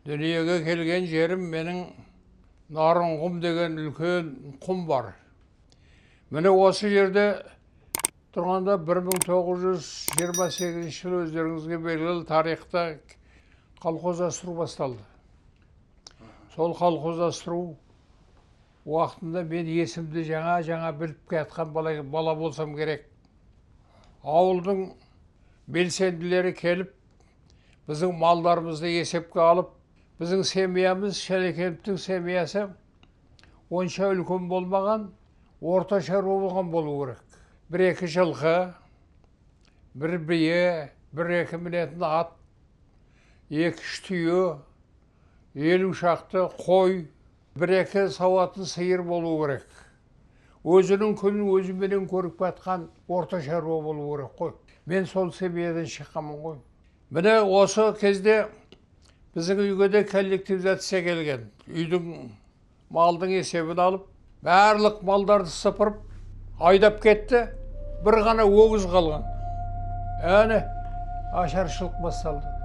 Дүниеге келген жерім менің Нарынқұм деген үлкен құм бар. Міне, осы жерде тұрғанда 1928 жылы, өздеріңізге белгілі, тарихта колхоздастыру басталды. Сол колхоздастыру уақытында мен есімді жаңа жаңа біліп келатқан бала болсам керек. Ауылдың белсенділері келіп, біздің малдарымызды есепке алып, біздің семьямыз, Шәлекеновтің семьясы онша үлкен болмаған, орта шаруа болған болу керек. Бір екі жылқы, бір бие, бір екі мінетін ат, екі үш түйе, 50 шақты қой, бір екі сауатын сиыр болу керек. Өзінің күнін өзіменен көріп жатқан орта шаруа болу керек қой. Мен сол семьядан шыққанмын ғой. Міне, осы кезде біздің үйге де коллективизация келген. Үйдің, малдың есебін алып, барлық малдарды сыпырып айдап кетті. Бір ғана өгіз қалған. Әне, ашаршылық басталды.